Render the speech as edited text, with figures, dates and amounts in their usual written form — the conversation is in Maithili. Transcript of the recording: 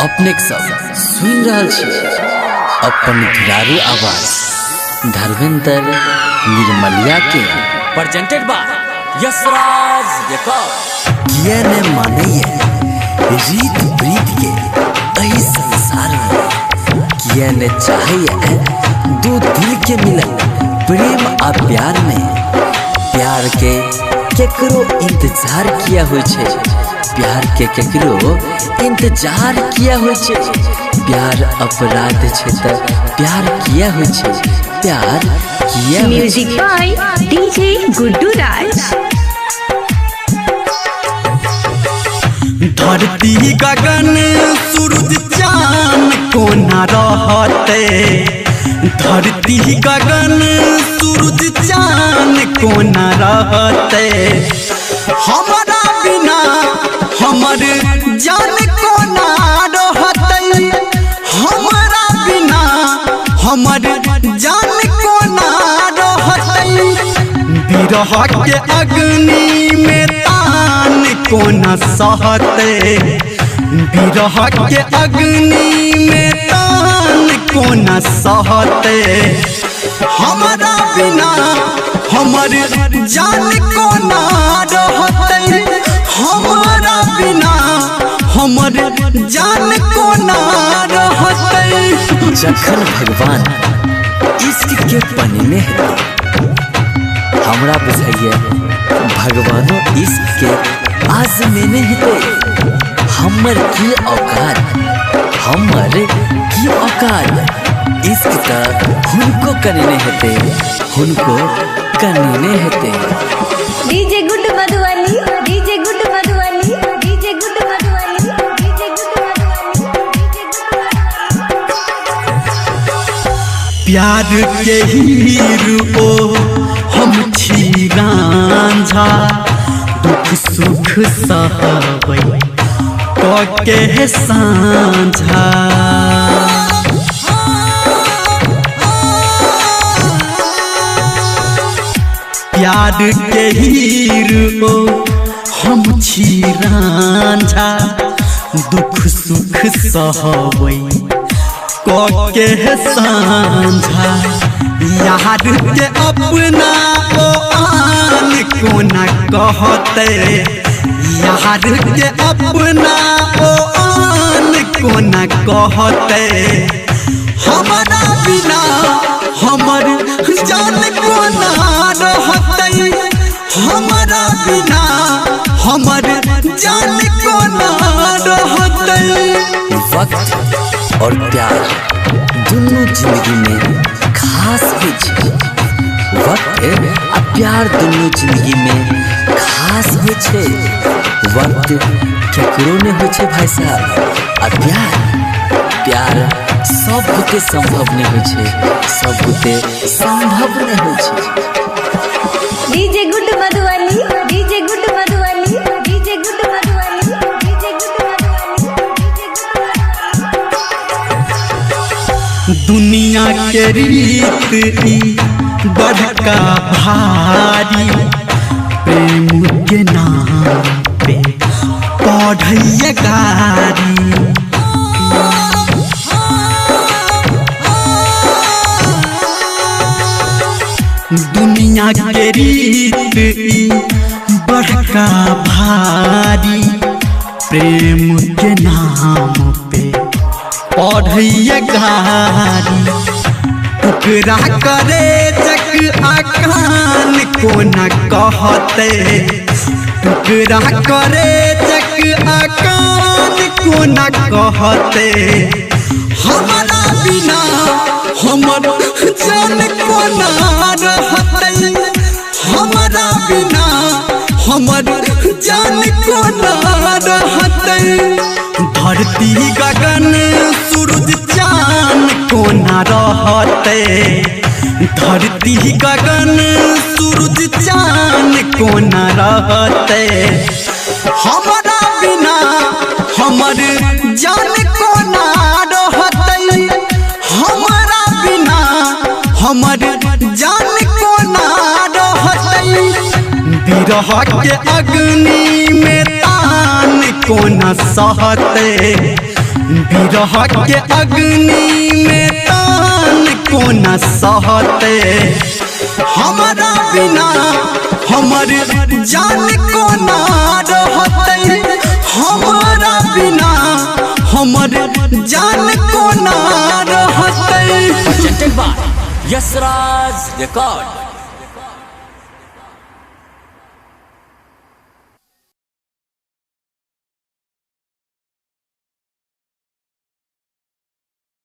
अपने सब सुनि रहल छी अपन घुरारू आवाज धर्मेंद्र निर्मलिया के प्रेजेंटेड बाय यशराज रिकॉर्ड। किया ने मानैया रीत प्रीत के एहि संसार में, किया ने चाहैया दो दिल के मिलन प्रेम आ प्यार में। प्यार के केकरो इंतजार किया होइ छै, प्यार के केकरो इंतजार किया होइ छै। प्यार अपराध छै त प्यार किया होइ छै, प्यार किया होइ छै। Music by DJ Guddu Raj. धरती गगन सूरज चांद कोना रहते, धरती गगन सूरज चांद कोना रहते। हमरा बिना हमर जान कोना रहते, हमरा बिना हमर जान कोना रहते। विरह के अग्नि में तान कोना सहते, विरह के अग्नि में तान कोना सहते। हमरा बिना हमर जान कोना रहते, हमरा बिना हमर जान कोना रहते। जखन भगवान इश्क के बनेने हेतै, हमरा बुझाइए भगवानो इश्क के आजमेने हेतै। हमर की औकात, हमर की औकात, इश्क त हुनको कनेने हेतै, हुनको कनेने हेतै। DJ Guddu Madhubani, DJ Guddu Madhubani, DJ Guddu Madhubani, DJ Guddu Madhubani, DJ Guddu Madhubani. प्यार के हीर ओ हम छी रांझा, दुख सुख सहबै के साँझा। प्यार के हीर ओ हम छी रांझा, दुख सुख सहबै के साँझा। यार के अपना ओ आन कोना कहते, यार के अपना ओ आन कोना कहते। हमरा बिना हमर जान कोना रहते, हमरा बिना हमर जान कोना रहते। वक्त और प्यार दोनों जिंदगी में खास होइ छै। वक्त आ प्यार दोनों जिंदगी में खास होइ छै। वक्त केकरो नहीं होइ छै भाई साहब, आ प्यार, प्यार सब बुते संभव नहीं होइ छै, सब बुते संभव नहीं होइ छै। DJ Guddu Madhubani, DJ Guddu Madhubani, DJ Guddu Madhubani, DJ Guddu Madhubani, DJ Guddu Madhubani. दुनिया के रीत ई बड़का भारी, प्रेम के नाम पे पढ़ैया गारी। दुनिया के रीत ई बड़का भारी, प्रेम के नाम पे पढ़ैया गारी। टुकड़ा करे जग आकान कोना कहते, टुकड़ा करे जग आकान कोना कहते। हमरा बिना हमर जान कोना रहते, हमरा बिना हमर जान कोना रहते। धरती गगन सूरज चांद कोना रहते, धरती गगन सूरज चांद कोना रहते। हमरा बिना हमर जान कोना रहते, हमरा बिना हमर जान कोना रहते। विरह के अग्नि में तान कोना सहते, विरह के अग्नि में तान कोना सहते। हमारा बिना हमर जान कोना रहते, हमारा बिना हमर जान कोना रहते। Presented by Yasraj Record.